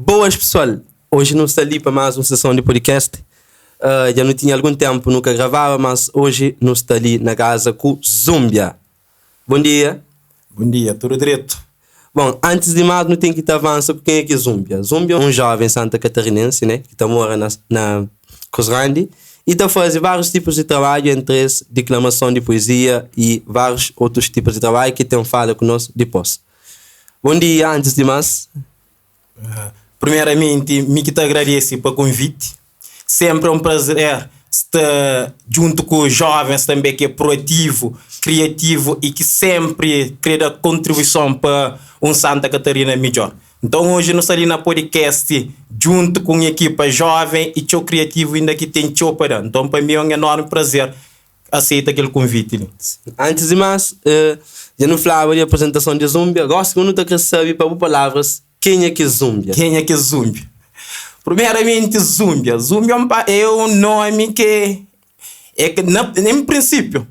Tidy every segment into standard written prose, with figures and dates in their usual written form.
Boas pessoal, hoje nu sta li pa más un sessão di podcast. Dja nu tinha algun tempu nu ka gravaba, mas hoje nu sta li na casa ku Zumbia. Bom dia. Bom dia, tudu dretu? Bom, antis di más nu ten ki ta avansa ku ken é ki é Zumbia. Zumbia é un jovem santa catarinense, né, ki ta mora na na Cruz Grandi e ta faze várius tipus di trabadju, entri es diklamason di poezia e várius otus tipus di trabadju ki ten fala ku nos dipos. Bom dia, antis di más. Primeramenti, mi ki ta agradese pa konviti. Senpri é un prazer sta djuntu ku jovens tanbe ki é proativu, kriativu y ki senpri kre da kontribuison pa un Santa Katarina midjor. Nton, oji nu sta li na podcast djuntu ku un ekipa joven y txeu kriativu inda ki ten txeu pa da. Nton, pa mi é un enormi prazer aseita kel konviti li. Antis di más, dja nu flaba di apresentason di Zúmbia. Gósi ki nu ta krê sabe, pa bu palavras, kenha ki é Zúmbia? Kenha ki é Zúmbia? Primeramenti, Zúmbia. Zúmbia é un nómi ki é ki na en prinsípiu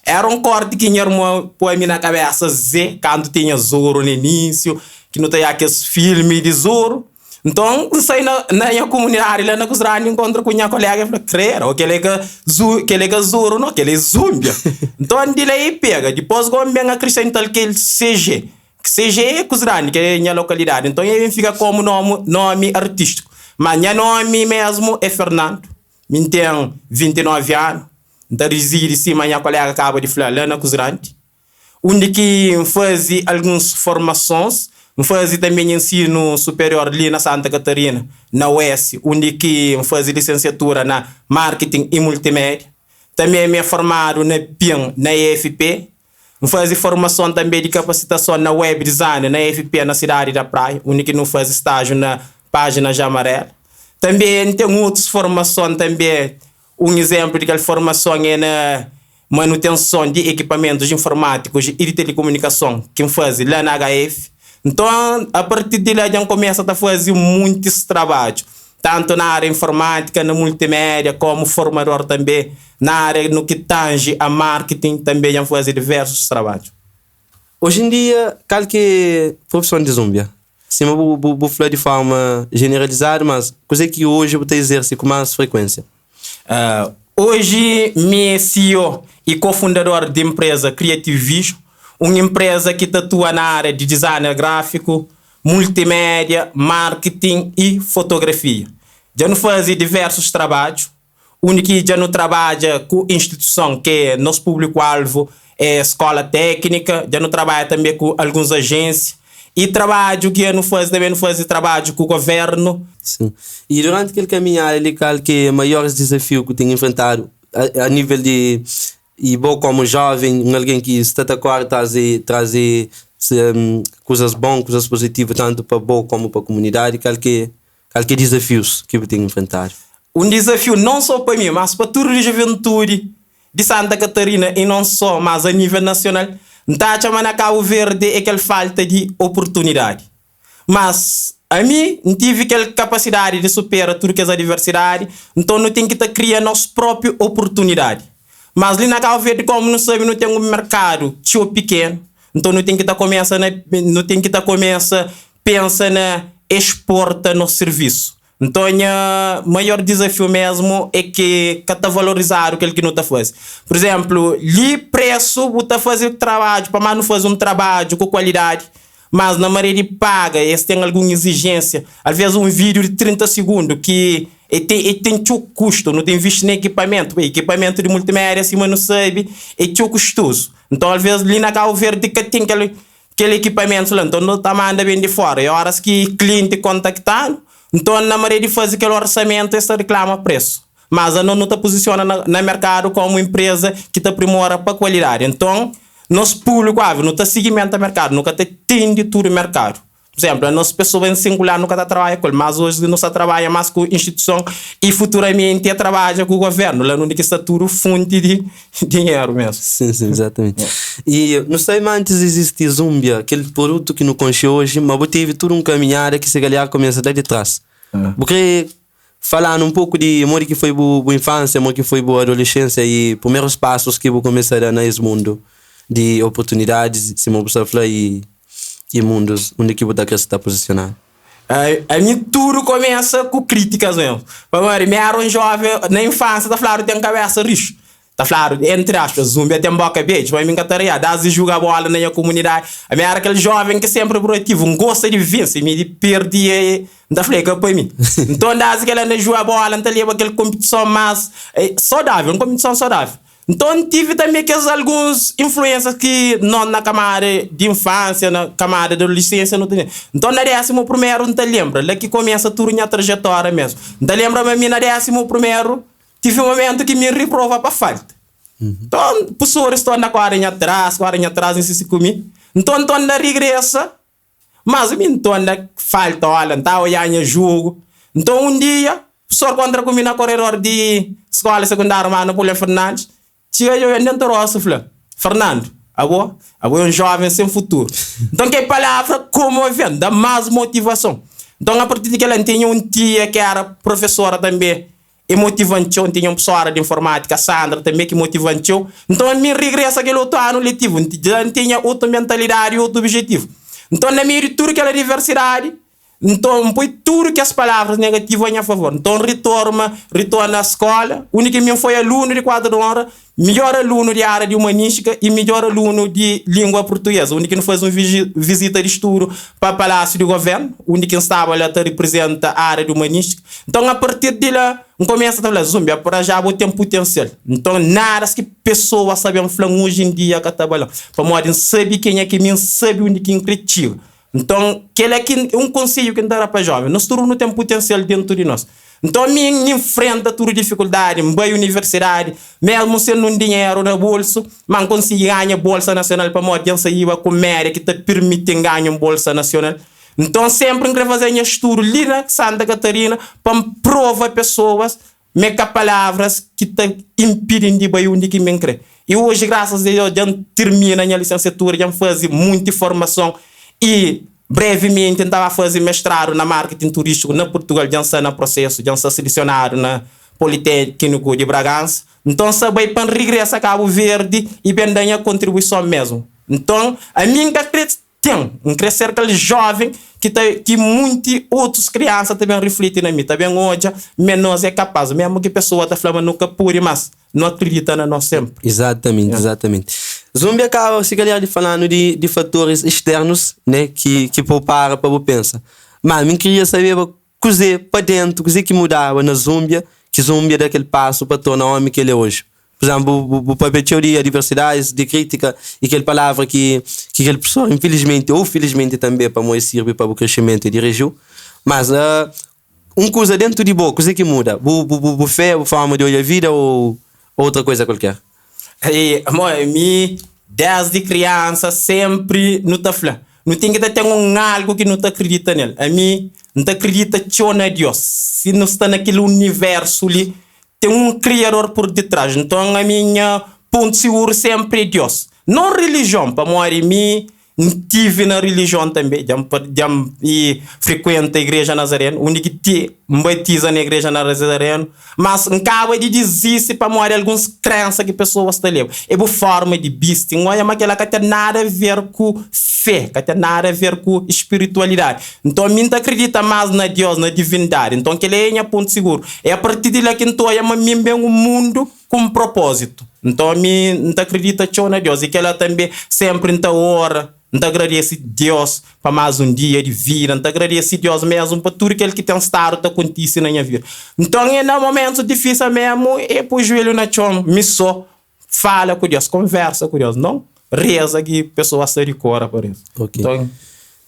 éra un kórti ki nha irmon poi-mi na kabésa Zé kantu tinha Zoro na inísiu, ki nu ta odja kes filmi di Zoro. Nton, N sai na na nha kumunidadi la na Kuzrandi, N nkontra ku nha kolega, el fla, Krera, o kel-la é ka zu kel-la é ka Zoro no, kel-la é Zúmbia. Nton, di la e pega. Dipôs gomi ben akrisental kel CG, CG é Kuzrandi, ki é nha lokalidadi. Nton, e ben fika komu nomu nomi artístiku. Ma nha nomi mesmu é Fernando, mi N ten 29 anu, N ta rizidi sima nha kolega kaba di fla la na Kuzrandi. undi ki N faze alguns formasons. N faze tanbe nha ensinu superior li na Santa Katarina, na UES, undi ki N faze lisensiatura na Marketing y Multimédia. Tanbe mi é formadu na PIN, na EFP. N faze formason tanbe di kapasitason na Web Design, na EFP, na sidadi da Praia, undi ki nu faze stájiu na Pájina Já Amarela. Tanbe N ten otus formason tanbe. Un izénplu di kel formason é na manutenson di ekipamentus informátikus i di telekomunikason ki N faze la na HF. Nton, apartir di la dja N kumesa ta faze muntis trabadju, tantu na ária informátika, na multimédia, kómu formador tanbê, na ária no ki tanji a marketing tanbê dja N faze diversus trabadju. Oji en dia, kal ki é profison di Zúmbia? Sima bu bu bu fla di forma jeneralizadu, mas kuzê ki oji bu ta izerse ku más frekuénsia? Oji mi é CEO i kofundador di enpreza Creative Vision, un enpreza ki ta atua na ária di designer gráfiku, multimédia, marketing i fotografia. Dja nu faze diversus trabadju, undi ki dja nu trabadja ku instituison ki é nos públiku alvu é skola téknika, dja nu trabadja tanbe ku alguns ajénsia i trabadju ki nu faze tanbe nu faze trabadju ku governu. Sim. I duranti kel kaminhada li kal ki é maioris dizafiu ku ten infrentadu a nível di i bo komu joven, un algen ki sta ta kore tras di tras di kuzas bon, kuzas puzitivu tantu pa bo komu pa kumunidadi, kal ki Kal ki é dizafius ki bu ten infrentadu? Un dizafiu non so pa mi, mas pa tudu di juventudi di Santa Katarina i non so, mas a nivel nasional, N ta atxa ma na Kabu Verdi é kel falta di oportunidadi. Mas ami N tivi kel kapasidadi di supera tudu kes adiversidadi, nton nu ten ki ta kria nos propi oportunidadi. Mas li na Kabu Verdi, komu nu sabi, nu ten un merkadu txeu pikenu, nton nu ten ki ta kumesa na nu ten ki ta kumesa pensa na exporta nos sirvisu. Nton nha maior dizafiu mesmu é ki ka ta valorizadu kel ki nu ta faze. Pur izénplu, li presu bu ta faze trabadju, pamodi nu faze un trabadju ku kualidadi, mas na maneira di paga es ten algun izijénsia. Alvês un vídiu di 30 sigundu ki e ten e ten txeu kustu, nu ta invisti na ekipamentu, ekipamentu di multimédia sima nu sabe é txeu kustozu. Nton alvês li na Kabu Verdi ka ten kel kel ekipamentu la, nton nu ta manda ben di fora. I oras ki klienti kontaktanu, nton na maneira di faze kel orsamentu es ta riklama presu. Mas anos nu ta puzisiona na na merkadu komu enpreza ki ta primora pa kualidadi. Nton nos públiku alvu, nu ta sigimenta merkadu, nu ka ta tendi tudu merkadu. Pur izénplu, anos pesoa en singular nu ka ta trabadja ku el, mas oji nu sta trabadja más ku instituison i futuramenti é trabadja ku govérnu, la undi ki sta tudu fonti di dinheru mesmu. Sim, sim, exatamente. E nu sabe ma antis di izisti Zúmbia, kel produtu ki nu konxe oji, ma bu tevi tudu un kaminhada ki se kalhar kumesa la di tras. Bu kre fala-nu un poku di modi ki foi bu bu infánsia, modi ki foi bu adolexénsia i primerus pasus ki bu kumesa da na es mundu di oportunidadis, sima bu sta fla, i i mundus undi ki bu ta kre sta pozisionadu? A mi tudu kumesa ku krítikas mesmu. Pamodi mi éra un jóven, na infánsia ta fladu ten kabésa rixu. Ta fladu, entri aspas, zunbia ten boka bedju, ma mi N ka ta ria. Dás di juga bóla na nha kumunidadi, ami éra kel jóven ki sénpri proativu. N gosta di vense, mi di perde N ta fla, é ka pa mi. Nton, dás ki el anda juga bóla, N ta leba kel konpitison más saudável, un konpitison saudável. Nton, N tive tanbe kes alguns influénsias ki nos na kamada di infánsia, na kamada di adulesénsia nu ta ten. Nton, na désimu primeru, N ta lenbra, la ki kumesa tudu nha trajetória mésmu. N ta lenbra ma mi na désimu primeru, tive un momentu ki mi riprova pa falta. Nton, pusoris torna kóre nha tras, kóre nha tras, insisti ku mi. Nton, N torna rigresa. Mas mi nton na falta ola, N ta oiá nha jugu. Nton un dia, profesor kontra ku mi na koredor di skola sekundáriu Mano Pulha Fernandes, txiga djobe-m dentu rostu fla, Fernando, abo, abo é un jóven sen futuru. Nton kel palavra komove-m, da-m más motivason. Nton apartir di kel-la, N tinha un tia ki éra profesóra tanbê. E motiva-m txeu. N tinha un profesóra di informátika, Sandra, tanbê ki motiva-m txeu. Nton, ami N regresa kel otu anu letivu. N dja N tinha otu mentalidadi i otu obijetivu. Nton, na meiu di tudu kel adiversidadi, nton N poi tudu kes palavras negativu a nha favor. Nton, N ritorma, ritorna skóla, undi ki mi N foi alunu di kuadru di onra, midjór alunu di ária di umanístika i midjór alunu di língua purtuges, undi ki nu faze un vizita di studu pa Palásiu di Govérnu, undi ki N staba la ta riprizenta ária di umanístika. Nton, apartir di la, N kumesa ta fla, Zumbi, para já bo ten putensial. Nton, nada ki pesoas sa ben fla-m oji en dia ka ta bala-m, pamodi N sabe kenha ki mi, N sabe undi ki N kre txiga. Nton, kel-la ki é un konsedju ki N ta da pa jóven. Nos tudu nu ten putensial déntu di nos. Nton, mi N infrenta tudu difikuldadi, N bai universidadi, mésmu sen nun dinheru na bolsu, má N konsigi ganha bolsa nasional pamodi dja N saíba ku média ki ta pirmiti-m ganha un bolsa nasional. Nton, sénpri N krê faze nha studu li na Santa Katarina pa N prova pesoas ma é ka palavras ki ta inpidi-m di bai undi ki mi N krê. I oji, grasas a Deus, dja N tirmina nha lisensiatura, dja N faze munti formason i brevimenti N ta ba faze mestradu na marketing turístiku na Purtugal. Dja N sta na prosesu, dja N sta selesionadu na Politékniku di Bragansa. Nton, N sta bai pa N rigresa Kabu Verdi i ben da nha kontribuison mesmu. Nton, ami N ka krê Ten, N kre ser kel jóven ki ta ki munti otus kriansa ta ben rifliti na mi, ta ben odja ma nos é kapás, mésmu ki pesoa ta fla ma nu ka pode, mas nu akridita na nos sénpri. Izatamenti, izatamenti. Zumbi akaba si kalhar di fala-nu di di fatoris externus, né, ki ki pô-u para pa bu pensa. Má mi N kria sabeba kuzê pa déntu, kuzê ki mudaba na Zúmbia, ki Zúmbia da kel pasu pa torna ómi ki el é oji. Pur izénplu, bu, bu pâpia txeu di adversidadis, di krítika i kel palavra ki, ki kel pesoa, infilismenti ô filismenti tanbê, pamodi el sirbi pa bu kresimentu e diriji-u. Mas, un kuza déntu di bo, kuzê ki muda? Bu, bu, bu fé, bu forma di odja vida ô otra kuza kualker? E, amor, mi desdi kriansa senpri nu ta fla, nu ten ki ta ten un algu ki nu ta kridita nel. Ami N ta kridita txeu na Dios. Si nu sta na kel universu li, ten un kriador pur ditras. Nton ami nha pontu siguru senpri é Dios. Non rilijion, pamodi mi N tive na rilijion tanbe, dja N dja N i frikuenta igreja nazarenu, undi ki ti N batiza na igreja nazarenu, mas N kaba di dizisti pamodi alguns krensa ki pesoas ta leba. É bu forma di bisti, N odja ma kila ka ten nada a ver ku fé, ka ten nada a ver ku spiritualidadi. Nton mi N ta kridita mas na Dios, na divindadi. Nton kila é nha pontu siguru. É a partir di la ki N ta odja ma mi N ben un mundu ku un propózitu. Nton ami N ta kridita txeu na Deus i kel-la tanbê sénpri N ta ora, N ta agradese Deus pa más un dia di vida, N ta agradese Deus mésmu pa tudu kel ki ten stadu ta kontise na nha vida. Nton é na momentus difísil mésmu é poi juelhu na txon mi sô fala ku Deus, konversa ku Deus, non reza ki pesoas ta dikora pa reza. Nton.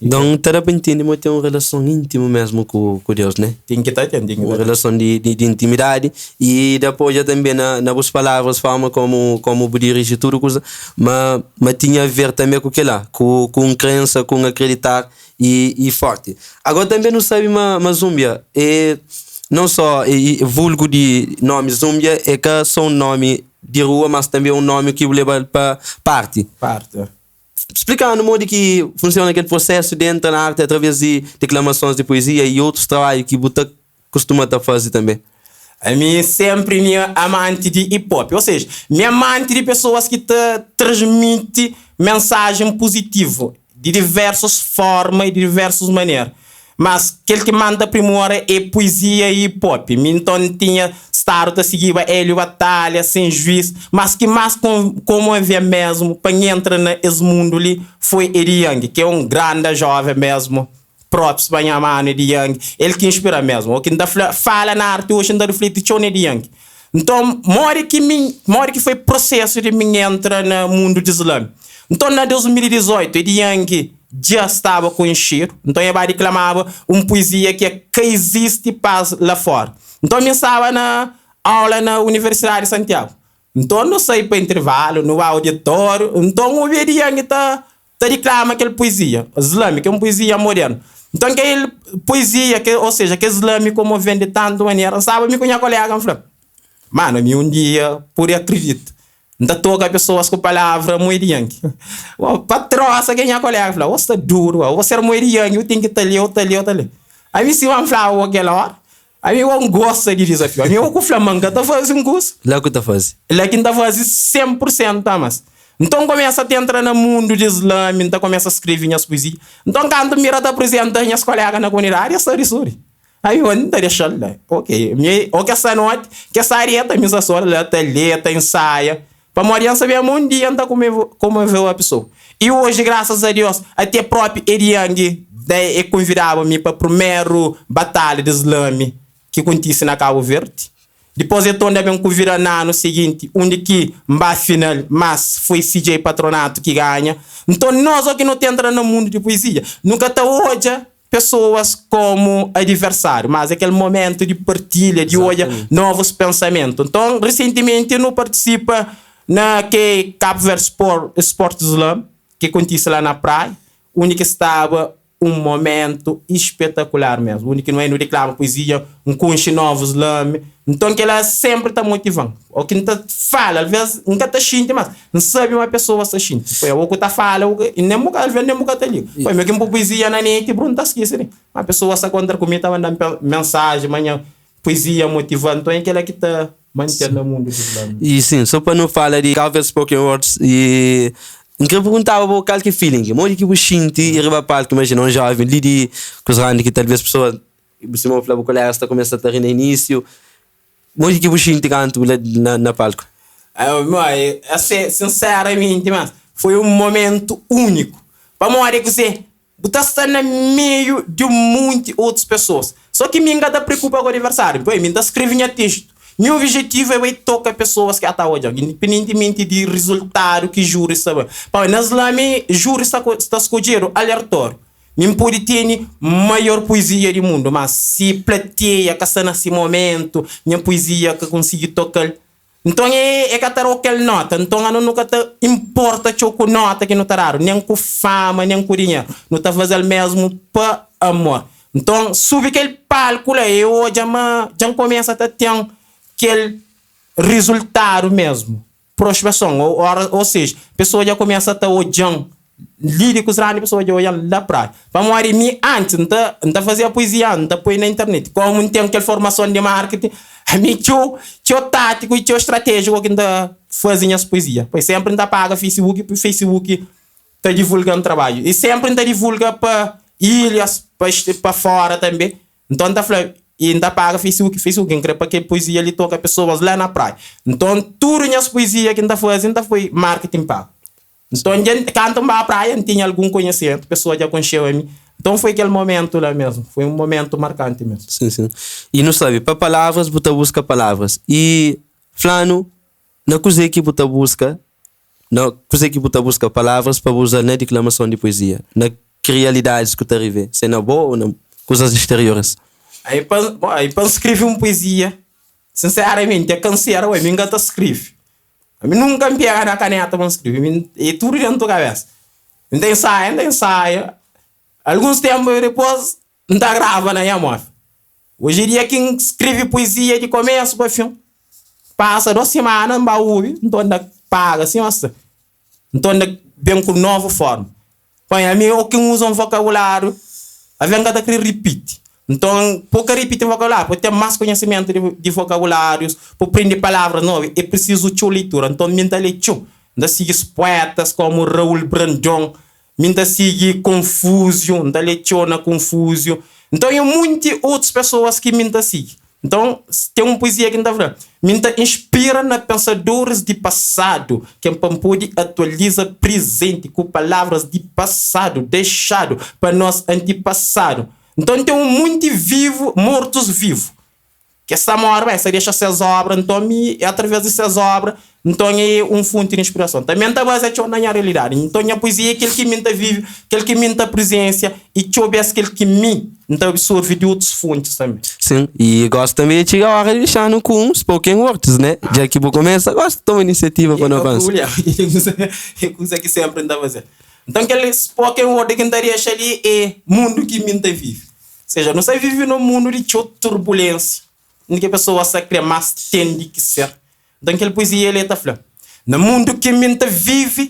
Nton, ta da pa intende ma ten un relason íntimu mésmu ku ku Deus, né? Ten ki ta ten, ten ki Un ta ten. relason di di di intimidadi i da pa odja tanbê na na bus palavras, forma komu komu bu diriji tudu kuza, ma ma tinha aver tanbê ku kila, ku ku un krensa, ku un akreditar i i forti. Agora tanbê nu sabe ma ma Zúmbia é non só i i vulgu di nomi Zúmbia é ka só un nomi di rua, mas tanbê un nomi ki bu leba-l pa pa arti. Pa arti, é. Splika-nu modi ki funsiona kel prosesu di entra na arti atraves di deklamasons di poezia i otus trabadju ki bu ta kustuma ta faze tanbe. Ami senpri mi é amanti di hip hop, ou seja, mi é amanti di pesoas ki ta transmiti mensajen puzitivu di diversus forma i di diversus manera. Mas kel ki manda primora é puizia i hip hop. Mi nton N tinha stadu ta sigiba Hélio Batalha, Sem Juiz, mas ki más konmovê-m mesmu pa N entra na es mundu li foi Edy Young, ki é un granda jóven mesmu. Props pa nha manu Edy Young, el ki inspira-m mesmu. O ki N ta fla, fala na arti oji N ta rifliti txeu na Edy Young. Nton, modi ki mi, modi ki foi prosesu di mi entra na mundu di slam? Nton, na 2018, Edy Young dja staba konxedu, nton e ba diklamaba un puizia ki é Ka izisti pas la fora. Nton, mi staba na aula na Universidadi di Santiagu. Nton, nu sai pa intervalu, nu ba auditóriu, nton obi Edy Young ta ta diklama kel puizia slam, ki é un puizia modernu. Nton kel puizia, ke, ou seja, kel slam komoven di tantu manera, N staba mi ku nha kolega, N fla, Manu, mi un dia pode akridita, N ta toka pesoas ku palavra moi di yanki. Bo, pa trosa ke nha kolega fla, Bo sta duru, bo ser moi di yanki, bu ten ki ta leu, ta leu, ta leu. Ami sima N flaba bo kel ora, ami bo N gosta di dizafiu, ami bo ku fla ma N ka ta faze un kusa. La ku ta faze. La ki N ta faze 100 pur sentu a mas. Nton N kumesa ta entra na mundu di slam, N ta kumesa skrebe nhas puizia. Nton kantu N mira ta aprizenta nhas kolega na komunidadi, es ta ri suri. Ami bo N ta dexa-l la. Ok, mi o kes noti, kes areta mi sta so la ta lê, ta insaia, pamodi N sabia ma un dia N ta komoveu a pesoa. I oji, grasas a Deus, ate propi Edy Young da e konvidaba mi pa primeru batalha di slam ki kontise na Kabu Verdi. Dipôs e tonda ben kuvida na anu siginti, undi ki N ba final, mas foi CJ Patronato ki ganha. Nton, nos o ki nu ta entra na mundu di puizia, nu ka ta odja pesoas komu adiversáriu, mas é kel momentu di partilha, di odja novus pensamentu. Nton, resentimenti nu partisipa na ke Cabo Verde Sport, Sport Slam, ki kontise la na Praia, undi ki staba un momentu ispetakular mesmu, undi ki nu nu diklama puizia, N konxe novus lami, nton kila senpri ta motivan. O ki N ta fala, alves N ka ta xinti, mas N sabe ma pesoas ta xinti. Poi o ku ta fala, o ku nen bu ka, alves nen bu ka ta liga. Poi mi ki N pui puizia na neti, bru N ta skisi di. Ma pesoas ta kontra ku mi, ta mandan mensaji ma nha puizia motivan, nton é kila ki ta manten na mundu di lami. I sin, so pa nu fala di Cabo Verde Spoken Words i N kre perguntaba bo kal ki feeling, modi ki bu xinti i riba palku, imajina un joven li di Kuzrandi ki talvez pesoa, sima bu fla bu kolegas ta kumesa ta ri na inisiu, modi ki bu xinti kantu bu la na palku? Sinseramenti mas foi un momentu uniku, pamodi kuzê? Bu ta sta na meiu di un monti otus pesoas. So ki mi N ka ta preokupa ku adiversáriu. Poi, mi N ta skrebe nha testu. Nha obijetivu é bai toka pesoas ki ata odja, indipendentimenti di rizultadu ki júri sta bai. Pamodi na slam júri sta sta skodjedu aleatóriu. Mi N pode tene maior puizia di mundu, ma si plateia ka sta na si momentu, nha puizia ka konsigi toka-l. Nton e ka ta da-u kel nóta. Nton ano nu ka ta inporta txeu ku nóta ki nu ta dadu, nen ku fama, nen ku dinheru. Nu ta faze-l mésmu pa amor. Nton, subi kel palku la, e odja ma dja N kumesa ta ten kel rizultadu mésmu, prospeson. Ô seja, pesoa dja kumesa ta odja-m Li di kus randi pesoa dja odja-m la praia. Pamodi mi antis N ta N ta fazia puizia N ta poi na internet. Komu N ten kel formason di marketing, ami txeu txeu tátiku i txeu stratéjiku ki N ta faze nhas puizia. Poi senpri N ta paga Facebook pi Facebook ta divulga-m trabadju. I senpri N ta divulga pa ilhas, pa pa fora tanbe. Nton N ta fla, i N ta paga Facebook, Facebook N kre pa kel puizia li toka pesoas la na praia. Nton tudu nhas puizia ki N ta faze N ta poi marketing pagu. Nton dja N, kantu N ba praia N tinha algun konhesimentu, pesoa dja konxeba mi. Nton foi kel momentu la mesmu, foi un momentu markanti mesmu. Sin, sin. I nu sabe, pa palavras bu ta buska palavras. I fla-nu na kuzê ki bu ta buska, na kuzê ki bu ta buska palavras pa bu uza na diklamason di puezia, na ki rialidadis ku ta rive, se na bo ou na kuzas exterioris. Aí pa, bon, aí pa N skrebe un puezia, sinseramenti é kansera, ué, mi N ka ta skrebe. Ami nunka N pega na kaneta pa N skribi, mi é tudu dentu kabesa. N ta insaia, N ta insaia, alguns tenpu dipôs N ta grava na nha móvel. Oji dia ki N skribi puizia di komésu pa fin, pasa dos simana N ba obi, N torna paga sima sta, N torna ben ku novu forma. Pai, ami ô ki N uza un vokabuláriu, alvês N ka ta krê ripiti. Nton, pa bu ka ripiti vokabuláriu, pa bu ten más konhisimentu di vokabulárius, pa bu prende palavras novu, é prisizu txeu leitura. Nton, mi N ta lé txeu. N ta sigi puetas kómu Raul Brandon, mi N ta sigi Konfúsiu, N ta lé txeu na Konfúsiu. Nton é munti otus pesoas ki mi N ta sigi. Nton ten un poezia ki N ta fla, Mi N ta inspira na pensadoris di pasadu ken pa N pode atualiza prizenti ku palavras di pasadu dexadu pa nos antipasadu. Nton ten un munti vivu, mortus vivu Kes sta móre, ba, es ta dexa ses óbra, nton mi, é através di ses óbra, nton é un fonti di inspirason. Tanbê N ta bazia txeu na nha realidadi. Nton nha poezia é kel ki mi N ta vive, kel ki mi N ta prizênsia i txeu bês kel ki mi N ta absorve di otus fontis tanbê. Sin, i gosi tanbê txiga óra di dexa-nu ku un spoken words, né? Dja ki bu kumesa, gosi toma inisiativa pa nu avansa. É kuza ki sénpri N ta faze. Nton kel spoken word ki N ta dexa li é mundu ki mi N ta vive. Seja, nu sta vive na un mundu di txeu turbulénsia, undi ki pesoas ta krê más ten di ki ser. Nton, kel poezia li el ta fla, Na mundu ki mi N ta vive,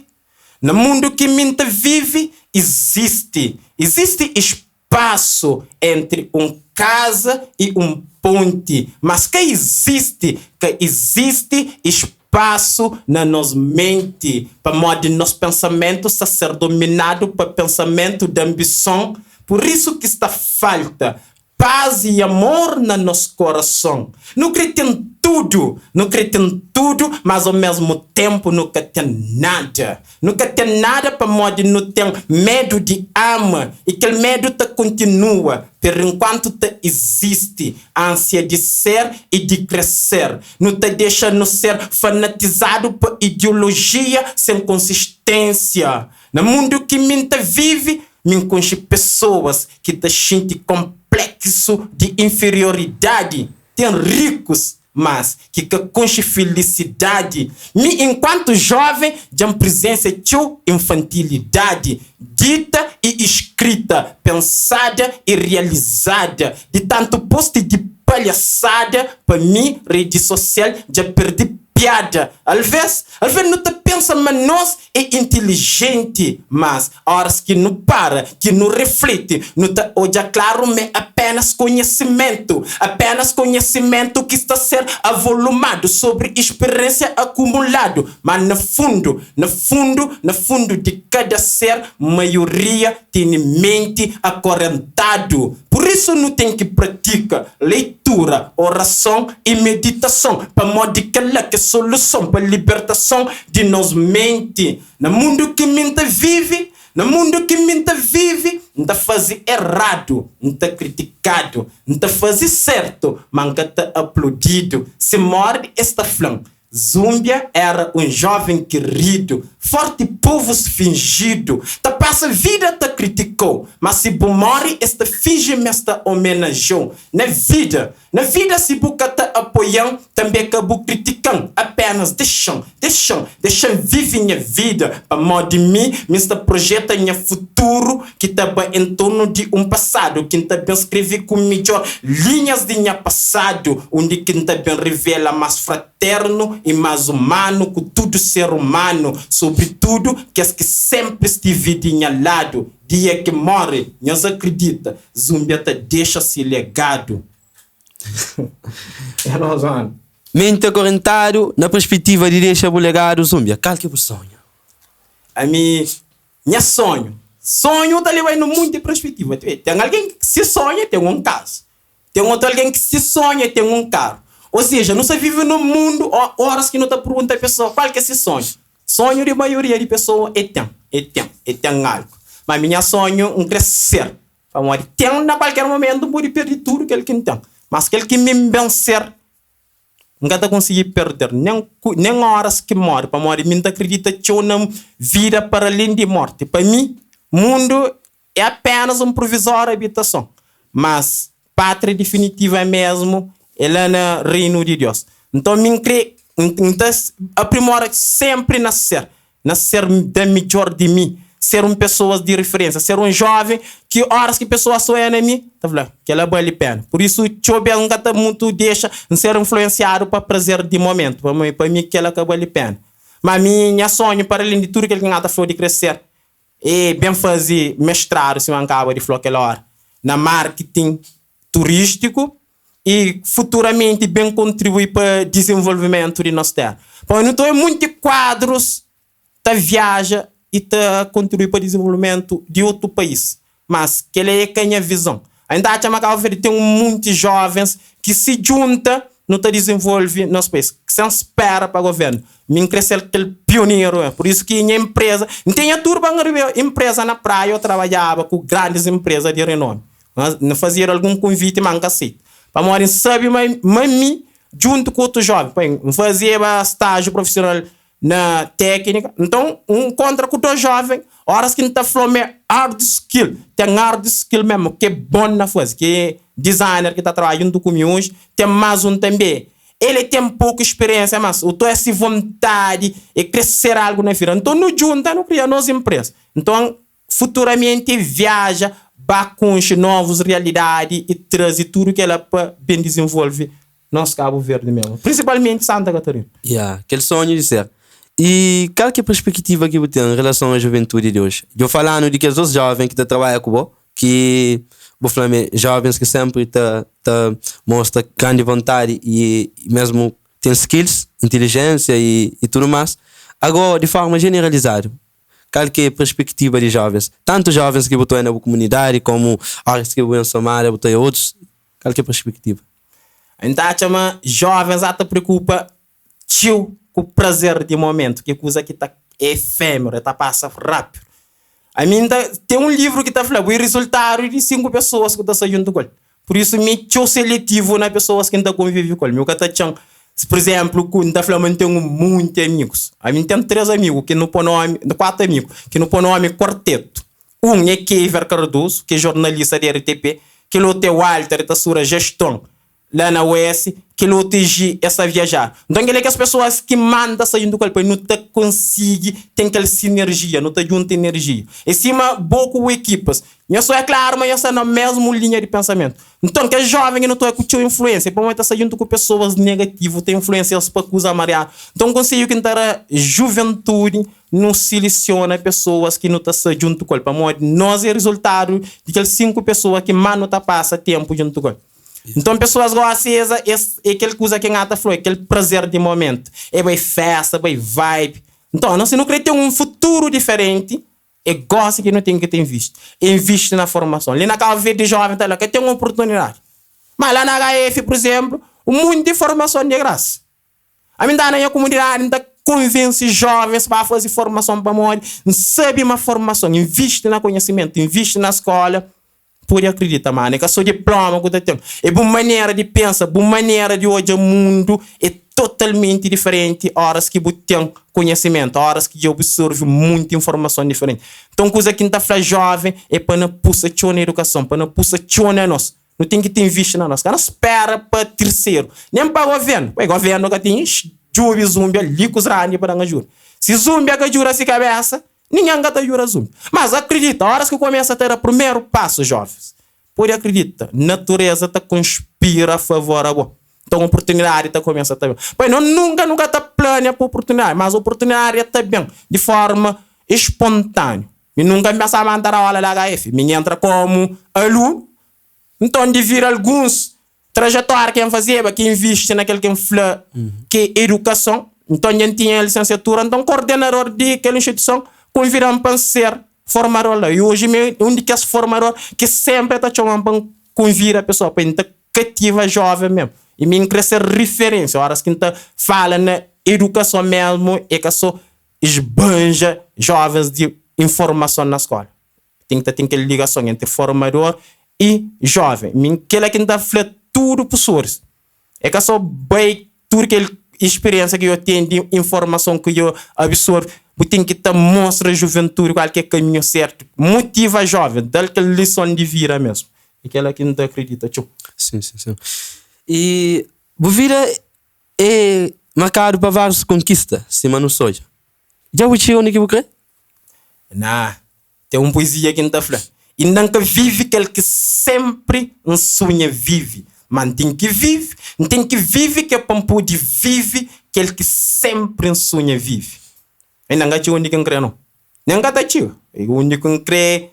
na mundu ki mi N ta vive, izisti, izisti spasu entri un kaza i un ponti, mas ka izisti, ka izisti spasu na nos menti, pamodi nos pensamentu sta ser dominadu pa pensamentu di anbison. Pur isu ki sta falta paz i amor na nos korason. Nu kre ten tudu, nu kre ten tudu, mas ao mesmu tenpu nu ka ten nada. Nu ka ten nada pamodi nu ten medu di ama i kel medu ta kontinua perenkuantu ta izisti ansia di ser i di kre ser. Nu ta dexa nu ser fanatizadu pa idiolojia sen konsistênsia. Na mundu ki mi N ta vive, mi N konxe pesoas ki ta xinti konpleksu di inferioridadi. Ten rikus, mas ki ka konxe filisidadi. Mi, enkuantu joven, dja N prizensia txeu infantilidadi, dita i iskrita, pensada i rializada. Di tantu posti di palhasada, pa mi, redi sosial dja perdi piada. Alves, alves nu ta pensa ma nos é intilijenti, mas óras ki nu para, ki nu refliti, nu ta odja klaru ma é apénas konhesimentu, apénas konhesimentu ki sta ser avolumadu sobri spiriénsia akumuladu. Má na fundu, na fundu, na fundu di kada ser, maioria tene menti akorentadu. Pur isu nu ten ki pratika leitura, orason i meditason, pamodi kel-la ki é soluson pa libertason di nos menti. Na mundu ki mi N ta vive, na mundu ki mi N ta vive, N ta faze eradu, N ta kritikadu, N ta faze sertu, ma N ka ta aplodidu. Si morde es ta fla-m, Zúmbia éra un jóven keridu, fórti povus finjidu ta pasa vida ta kritika-u, má si bu móre es ta finji ma es ta omenaja-u. Na vida, na vida si bu ka ta apoia-m, tanbê ka bu kritika-m, apénas dexa-m, dexa-m, dexa-m vive nha vida, pamodi mi, mi sta projeta nha futuru ki ta ba en tornu di un pasadu ki N ta ben skrebe ku midjór linhas di nha pasadu, undi ki N ta ben revela más fraternu i más umanu ku tudu ser umanu, sobritudu kes ki sénpri stive di nha ladu. Dia ki N móre, nhos akridita, Zúmbia ta dexa se legadu. É nos ómi. Menti akorentadu na perspetiva di dexa bu legadu, Zúmbia, kal ki bu sonhu? Ami. Nha sonhu. Sonhu ta leba-i na munti perspetiva. Ten algen ki se sonhu é ten un kaza. Ten otu algen ki se sonhu é ten un karu. Ô seja, nu sta vive na un mundu óras ki nu ta pergunta pesoa kual ki é se sonhu. Sonhu di maioria di pesoa é ten, é ten, é ten algu. Ma mi nha sonhu N kre ser. Pamodi ten na kualker momentu N pode perde tudu kel ki N ten. Mas kel ki mi N ben ser N ka ta konsigi perder nen ku nen óras ki móre, pamodi mi N ta kridita txeu na vida para alén di mórti. Pa mi, mundu é apénas un provizóriu abitason, mas pátria difinitiva mésmu é la na Reinu di Deus. Nton, mi N krê, N ta aprimora sénpri na ser na ser da midjor di mi, ser un pesoas di riferensia, ser un joven ki oras ki pesoas ta oia na mi ta fla kela bali pena. Pur isu txeu bes N ka ta mutu dexa N ser influensiadu pa prazer di momentu, pamodi pa mi kela ka bali pena. Ma mi nha sonhu para alén di tudu kel ki N ata fla di kre ser é ben faze mestradu sima N kaba di fla kel ora na marketing turístiku i futuramenti ben kontribui pa dizenvolvimentu di nos téra. Pamodi nu ta oja munti kuadrus ta viaja i ta kontribui pa dizenvolvimentu di otu país, mas kel-la é ka nha vizon. Ainda atxa ma Cabo Verde ten un munti jovens ki si djunta nu ta dizenvolve nos pais sen spera pa governu. Mi N kre ser kel pioneru, pur isu ki nha enpreza, N ten nha turba N riba enpreza na praia, eu trabadjaba ku grandis enpreza di renomi. N fazedu algun konviti ma N ka seita pamodi N sabe ma ma mi djuntu ku otu joven, pa N fazeba stájiu profisional na téknika, nton N nkontra ku dos joven, óras ki N ta fla-u ma é hard skill, ten hard skill mésmu, ki é bon na faze, ki é designer ki ta trabadja djuntu ku mi oji, ten más un tanbê, el é ten poku spiriénsia, mas u ta se vontadi, el krê ser algu na vida, nton nu djunta nu kria nos enpresa, nton futuramenti viaja ba konxe novus realidadi i traze tudu kela pa ben dizenvolve nos Kabu Verdi mesmu, prinsipalmenti Santa Katarina. Ya, kel sonhu di ser. I kal ki é perspektiva ki bu ten en relason a juventudi di oji? Djo falanu di kes dos joven ki ta trabadja ku bo, ki bu fla ma é jovens ki senpri ta ta mostra grandi vontadi i mesmu ten skills, intelijensia i tudu mas. Ago, di forma jeneralizadu, Kal ki é perspektiva di jovens? Tantu jovens ki bu ta oia na bu kumunidadi komu oras ki bu ben Somada bu ta oia otus, kal ki é perspektiva? N ta atxa ma jovens ata preokupa txeu ku prazer di momentu, ki é kuza ki ta é efémeru, el ta pasa rápidu. Ami N ta ten un livru ki ta fla bu é rizultadu di 5 pesoas ki bu ta sta djuntu ku el. Pur isu mi é txeu seletivu na pesoas ki N ta konvive ku el. Mi ka ta txan, pur izénplu, ku N ta fla ma N ten un monti amigus. Ami N ten 3 amigu ki nu pô nómi, 4 amigu ki nu pô nómi kuartetu. Un é Keiver Cardoso, ki é jornalista di RTP, kel otu é Walter, el ta studa jeston la na UES, kel otu é Gi, el sta viajar. Nton kel-li é kes pesoas ki manda sta djuntu ku el pa nu ta konsigi ten kel sinerjia, nu ta djunta enerjia. É sima bo ku bu ekipas. Nhos sô é klaru ma nhos sta na mésmu linha di pensamentu. Nton, kes jóven ki nu ta odja ku txeu influénsia, é pamodi ta sta djuntu ku pesoas negativu, ta influensia-s pa kuza mariadu. Nton, konsedju ki N ta da juventudi, nu silisiona pesoas ki nu ta sta djuntu ku el, pamodi nos é rizultadu di kel 5 pesoa ki más nu ta pasa ténpu djuntu ku el. Nton, pesoas gósi es es é kel kuza ki N ata fla, é kel prazer di momentu, é bai fésta, bai vibe. Nton, si nu krê ten un futuru diferenti, É gósi ki nu ten ki ta invisti. Invisti na formason. Li na Kabu Verdi jóven ta la ka ten oportunidadi. Má la na HF, pur izénplu, un monti di formason di grasa. Ami N ta na nha kumunidadi N ta konvense jóvens pa faze formason pamodi N sabe ma formason, invisti na konhisimentu, invisti na skóla, pode akridita ma é ka so diploma ku ta ten, é bu manera di pensa, bu manera di odja mundu é totalmenti diferenti oras ki bu ten konhesimentu, oras ki dja bu absorve munti informason diferenti. Nton kuza ki N ta fla joven é pa na pusa txeu na edukason, pa na pusa txeu na nos. Nu ten ki ta invisti na nos, ka na spera pa tirseru, nen pa governu, pai governu ka ten djubi zumbi ali ku zrandi pa dan ajuda. Si zumbi ka djuda si kabesa, Ningen ka ta jura zumbi. Mas akridita, oras ki kumesa ta da primeru pasu, jovens, pode akridita, natureza ta konspira a favor a bo. Nton oportunidadi ta kumesa ta ben. Pai, no nunka nu ka ta plania pa oportunidadi, mas oportunidadi el ta ben di forma espontaniu. Mi nunka N pensaba ma N ta da aula na HF. Mi N entra komu alunu, nton divida alguns trajetória ki N fazeba, ki invisti na kel ki N fla ki é edukason. Nton dja N tinha lisensiatura, nton kordenador di kel instituison konvida-m pa N ser formador la. I oji mi é un di kes formador ki sénpri el ta txoma-m pa N konvida pesoa pa N ta kativa jóven mésmu. I mi N krê ser riferénsia óras ki N ta fala na edukason mésmu, é ka sô sbanja jóvens di informason na skóla. Ten ki ta ten kel ligason entri formador i joven. Mi kela ki N ta fla tudu pusoris, é ka so bai tudu kel ispiriensa ki yo ten di informason ki yo absorve, bu ten ki ta mostra juventudi kual ki é kaminhu sertu, motiva joven, dal kel lison di vida mesmu. É kela ki N ta akridita txeu. Sim, sim, sim. I bu vida é markadu pa várius konkista, sima nu sodja. Dja bu txiga undi ki bu kre? Nah, Ten un poezia ki N ta fla, Inda N ka vive kel ki sénpri N sunha vive, má N ten ki vive, N ten ki vive k'é pa N pode vive kel ki sénpri N sunha vive. Inda N ka txiga undi ki N krê nau, nen N ka ta txiga undi ki N krê,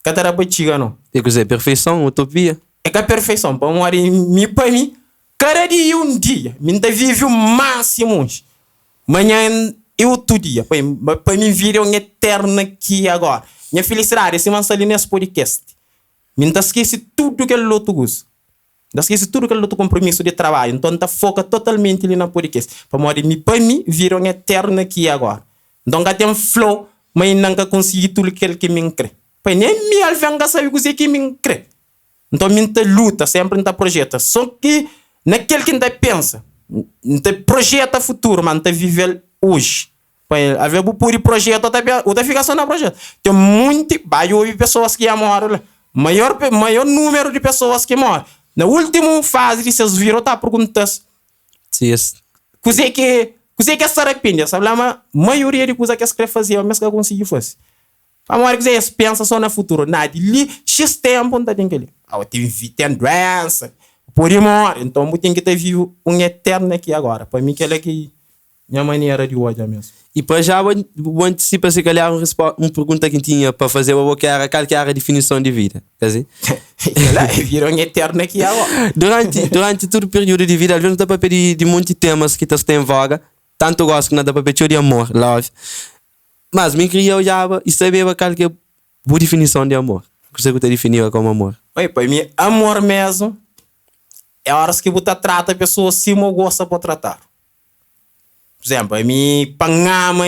ka ta da pa txiga nau. É kuzê? Perfeison? Utopia? É ka perfeison, pamodi mi pa mi, kada dia é un dia, mi N ta vive u másimu oji. Manhan é otu dia pa mi, pa mi vida é un eternu aqui e agora. Nha felicidadi é sima N sta li nes podcast. Mi N ta skese tudu kel otu kuza. N ta skese tudu kel otu konpromisu di trabadju. Nton N ta foka totalmenti li na podcast. Pamodi mi pa mi vira un eternu aki i agora. Nton ka ten fla-u ma inda N ka konsigi tudu kel ki mi N kre. Pai, nen mi alvês N ka sabe kuzê ki mi N kre. Nton mi N ta luta, sénpri N ta projeta. Sô ki na kel ki N ta pensa, N ta projeta futuru, má N ta vive-l oji. Pa el, alvês bu pode projeta, ta bu ta fika sô na projeta. Ten monti, bai obi pesoas ki dja móre la. Maior, maior númeru di pesoas ki móre na últimu fazi di ses vida, bu ta pergunta-s Si es. Kuzê ki, kuzê ki es ta rapende? Es ta fla ma maioria di kuza ki es krê fazeba, ma es ka konsigi faze. Pamodi kuzê? Es pensa sô na futuru. Na di li xis ténpu N ta ten kel-li. Au ten vi, ten duénsa, bu pode móre. Nton bu ten ki ta vive un eternu aki agóra. Pa mi kel-la ki nha manera di odja mésmu. I pa já bu antisipa si kalhar un respo un pergunta ki N tinha pa fazeba bo ki éra kal ki éra difinison di vida. Ka si? Kel-la é vida un eternu aki agóra. Duranti duranti tudu períodu di vida alvês nu ta papia di di monti temas ki ta sta en voga, tantu gósi ki nu ta papia txeu di amor, love. Mas mi kria odjaba i sabeba kal ki é bu difinison di amor. Kuzê ku ta difiniba komu amor? Oi, pa mi amor mesmu é óras ki bu ta trata pesoas sima bu gosta pa tratadu. Pur izénplu, ami pa N ama,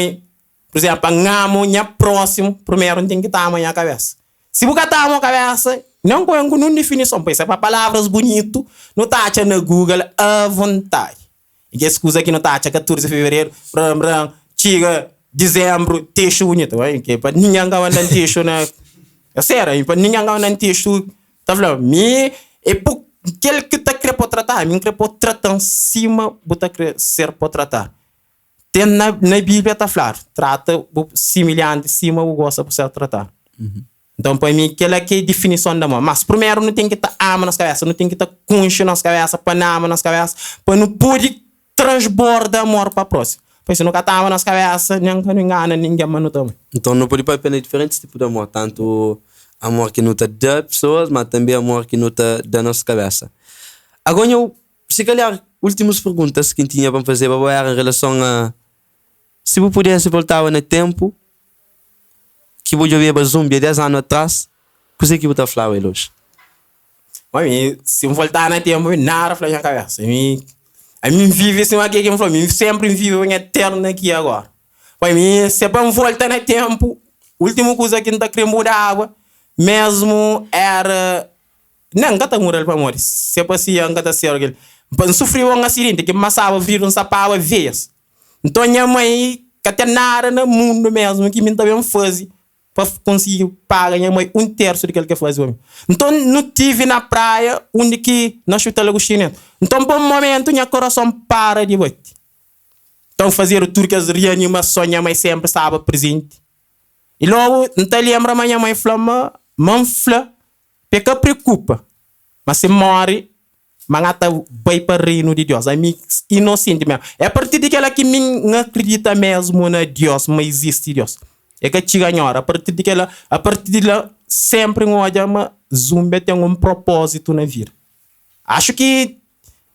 pur izénplu, pa N ama nha prósimu, primeru N ten ki ta ama nha kabésa. Si bu ka ta ama bu kabésa, nen ku ben ku nun difinison, pa es é pa palavras bunitu, nu ta atxa na Google avontadi. I kes kuza ki nu ta atxa 14 di fevereru, bran bran, txiga dizembru, texu bunitu. Oi, ke pa ningen ka manda-m texu na. É sério, pa ningen ka manda-m texu, ta fla, mi é pou kel ki ta kre pô tratadu, mi N kre pô trata-m sima bu ta kre ser pô tratadu. Ten na na Bíblia ta fladu, trata bu similhanti sima bu gosta pa ser tratadu. Nton, pa mi, kel-la ki é difinison di amor. Mas, primeru nu ten ki ta ama nos kabésa, nu ten ki ta konxe nos kabésa pa nu ama nos kabésa, pa nu pode transborda amor pa prósimu. Poi, si nu ka ta ama nos kabésa, nen ka nu ingana ningen ma nu ta ama. Nton, nu pode papia na diferentis tipu di amor, tantu amor ki nu ta da pesoas, má tanbê amor ki nu ta da nos kabésa. Agora, nho, si kalhar, últimus perguntas ki N tinha pa N fazeba bo éra en relason a Si bu pudese voltaba na ténpu ki bu djobeba zumbi a 10 anu atrás, kuzê ki bu ta flaba el oji? Bom, mi, si N voltaba na ténpu, mi nada fla nha kabésa. Mi, ami N vive sima ke ki N fla, mi sénpri N vive nha eternu aki agóra. Pa mi, se pa N volta na ténpu, últimu kuza ki N ta krê mudaba mésmu éra Nen, N ka ta muda-l pamodi se pa si N ka ta ser kel. N sufriba un asidenti ki N masaba vridu, N sapaba veias. Nton nha mai ka ten nada na mundu mesmu ki mi N ta ben faze pa konsigi paga nha mai un tersu di kel ki el faze pa mi. Nton nu tivi na praia undi ki na Hospital Agostinho Neto. Nton pa un momentu nha korason para di bati. Nton fazedu tudu kes rianimason, nha mai senpri staba prezenti. I logu N ta lenbra ma nha mai fla-m ma ma N fla pa e ka preokupa, ma si N móre Ma N ta bai pa reinu di Diós. Ami inosenti mesmu. É a partir di kela ki mi N akridita mesmu na Diós, ma izisti Diós. É ka txiga nha óra. A partir di kela, a partir di la, sénpri N odja ma Zumbi ten un propózitu na vida. Axu ki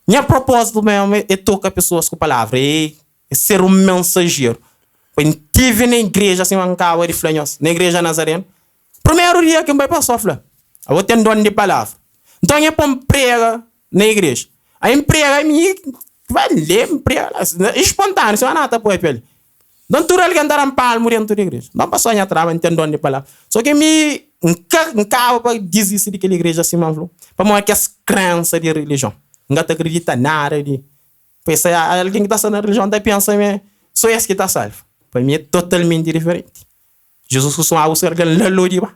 nha propózitu mesmu é toka pesoas ku palavra, é ser un mensajeru. Pa N tive na igreja, sima N kaba di fla nhos, na igreja Nazarenu, Primeru dia ki N bai pastor fla, Abo ten don di palavra. Nton e pon prega na igreja. Ai N prega ami vai lé N prega la espontâneo sima nada ta papia li. Nton tudu algen ta dan palmu dentu di igreja. Nton pastor nha traba N ten don di palavra. So ki mi N ka N kaba pa disisti di kel igreja sima N fla pamodi kes krensa di rilijion. N ka ta kridita nada di Pensa algen ki ta sta na rilijion ta pensa ma so es ki ta salva. Pa mi é totalmenti diferenti. Jizus kustumaba buska algen la lo di ba.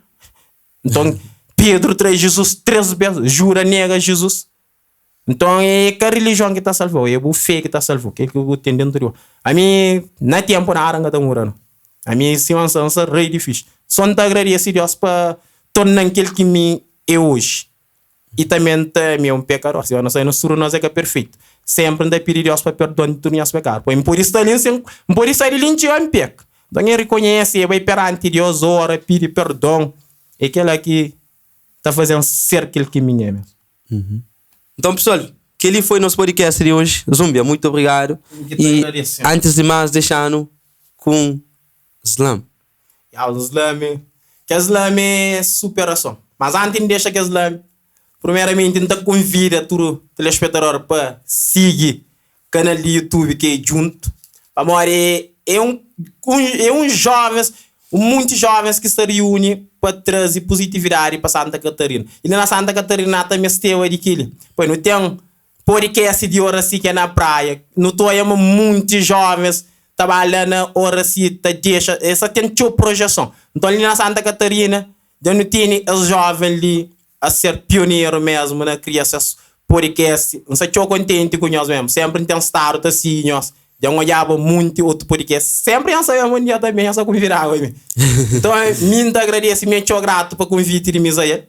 Nton, Pedru trai Jizus três bês, Judas nega Jizus. Nton, é ka rilijion ki ta salva-u, é bu fé ki ta salva-u, kel ki bu ten déntu di bo. Ami, na ténpu nada N ka ta muda, nau. Ami, sima N sta, N sta rei di fixi. Sô N ta agradese Deus pa torna-m kel ki mi é oji. I tanbê N ta, mi é un pekador, sima nu sabe, nos tudu nos é ka perfeitu. Sénpri N ta pidi Deus pa perdoa-m di tudu nhas pekadu, pa N pode sta li sen, N pode sai di li N txiga N peka. Nton, el rekonhese, el bai peranti Deus, ora, pidi perdon. É kel-la ki ta faze-m ser kel ki mi é mésmu. Nton, pesoal, kel-li foi nos podcast di oji. Zumbia, mutu obrigadu. I antis di más, dexa-nu ku un slam. Ya, un slam. Kel slam é superason. Mas antis di N dexa kes la, primeramenti N ta konvida tudu telespetador pa sigi kanal di YouTube ki é Djuntu, pamodi é un é un jovens, munti jovens ki sta riuni pa traze puzitividadi pa Santa Katarina. I li na Santa Katarina ta mesteba di kili, poi nu ten Podcast di Oracy ki é na praia. Nu ta oia ma munti jovens ta ba la na Oracy ta dexa, es sa ten txeu projeson. Nton li na Santa Catarina dja nu tene es joven li a ser pioneru mesmu na kria ses podcast. N sta txeu kontenti ku nhos mesmu. Senpri N ten stadu ta sigi nhos. Dja N odjaba munti otu podcast. Senpri N sabia ma un dia tanbe nhos ta konvidaba mi. Nton mi N ta agradese, mi é txeu gratu pa konviti di Misael.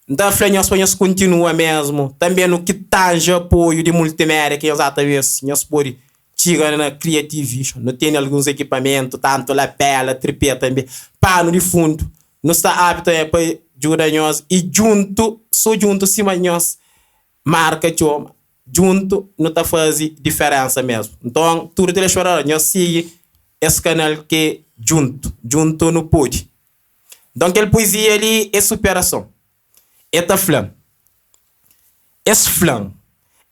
N ta fla nhos pa nhos kontinua mesmu tanbe nu ki tanja apoiu di multimédia ki nhos ata bes nhos pode txiga na Creative Vision. Nu tene alguns ekipamentu, tantu lapela, tripé tanbe, panu di fundu. Nu sta aptu tanbe pa djuda nhos i djuntu, so djuntu sima nhos marka txoma, djuntu nu ta faze diferensa mesmu. Nton tudu telespetador nhos sigi es kanal ki djuntu, djuntu nu pode. Nton kel puizia li é superason. E ta fla, Es fla-m,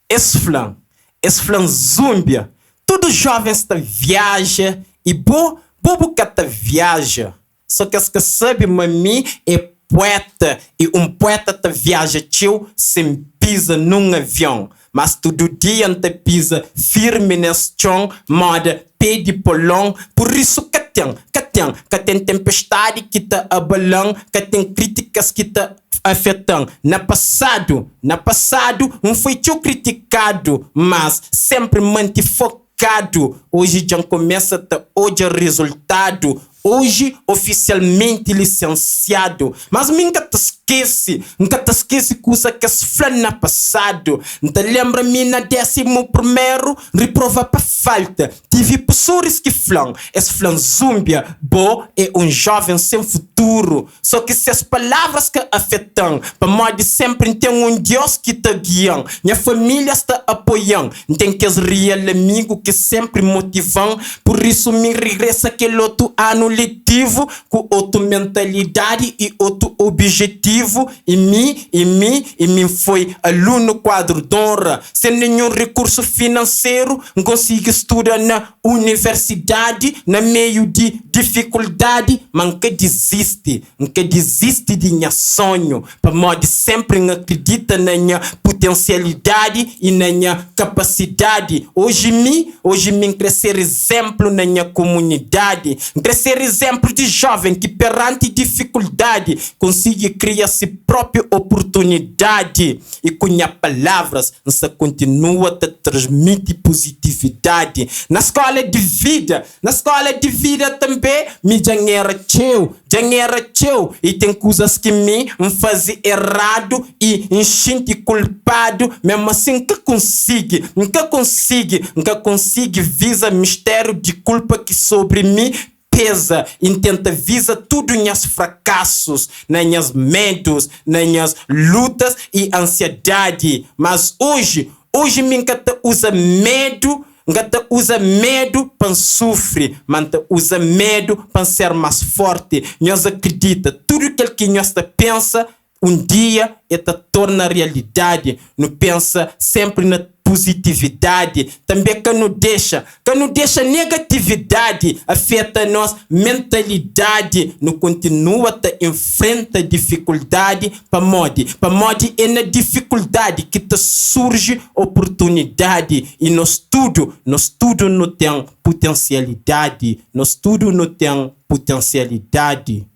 es fla-m, es fla-m Zúnbia, tudu jóvens ta viaja i bo, bo bu ka ta viaja. Sô ki es ka sabe ma mi é puéta i un puéta ta viaja txeu sen piza nun avion. Mas tudu dia N ta piza firmi nes txon moda pé di polon Pur isu ka ten, ka ten, ka ten tenpestadi ki ta abala-m Ka ten kritikas ki ta afeta-m Na pasadu, na pasadu N foi txeu kritikadu Mas senpri N manti fokadu Oji dja N kumesa ta odja rizultadu Oji ofisialmenti lisensiadu. Mas mi N ka ta skese, N ka ta skese kusa kes fla na pasadu. N ta lenbra mi na désimu primeru N riprova pa falta. Tive pusoris ki fla-m, es fla-m Zúnbia, bo é un jóven sen futuru. Sô ki ses palavras ka afeta-m, pamodi sénpri N ten un Deus ki ta gia-m. Nha família sta apoia-m, N ten kes real amigu ki sénpri motiva-m. Pur isu, mi regresa kel otu anu letivu ku otu mentalidadi i otu obijetivu. I mi, i mi, i mi N foi alunu kuadru d'onra. Sen ninhun rikursu finanseru, N konsigi studa na Universidadi na meiu di difikuldadi, ma N ka dizisti. N ka dizisti di nha sonhu, pamodi senpri N akridita na nha putensialidadi i na nha kapasidadi. Oji mi, oji mi N kre ser izenplu na nha kumunidadi. N kre ser izenplu di joven ki peranti difikuldadi konsigi kria si propi oportunidadi. I ku nha palavras N sta kontinua ta transmiti puzitividadi na skola di vida. Na skola di vida tanbe mi dja N era txeu, dja N era txeu. I ten kuzas ki mi N faze eradu i N xinti kulpadu. Mésmu asi N ka konsigi, N ka konsigi, N ka konsigi visa mistériu di kulpa ki sobri mi peza i N tenta visa tudu nhas frakasus, na nhas medus, na nhas lutas i ansiadadi. Mas oji, oji mi N ka ta uza medu, N ka ta uza medu pa N sufri, ma N ta uza medu pa N ser más forti. Nhos akridita, tudu kel ki nhos ta pensa, Un dia e ta torna realidadi. Nu pensa senpri na puzitividadi. Tanbe ka nu dexa, ka nu dexa negatividadi afeta nos mentalidadi. Nu kontinua ta infrenta difikuldadi. Pamodi? Pamodi e na difikuldadi ki ta surji oportunidadi. I nos tudu, nos tudu nu ten putensialidadi. Nos tudu nu ten putensialidadi.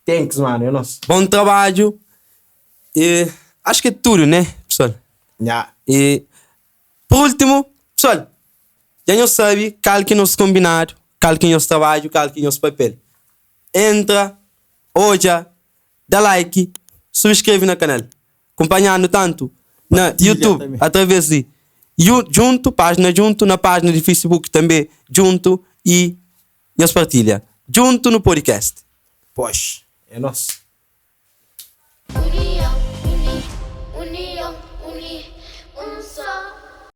Thanks mano, é nos. Bom trabadju e acho que é tudo né pessoal. Nha. E por último, pessoal, dja nhos sabe kal ki nos kombinadu, kal ki nhos trabadju, kal ki nhos papel. Entra, odja, da like, subscreve na kanal. Kunpanhanu tantu na Partilha YouTube tanbe. através di Yu Djuntu, pájina Djuntu, na pájina di Facebook tanbe Djuntu i Nhos partilha. Djuntu nu podcast. Posh, é nos. Tudu.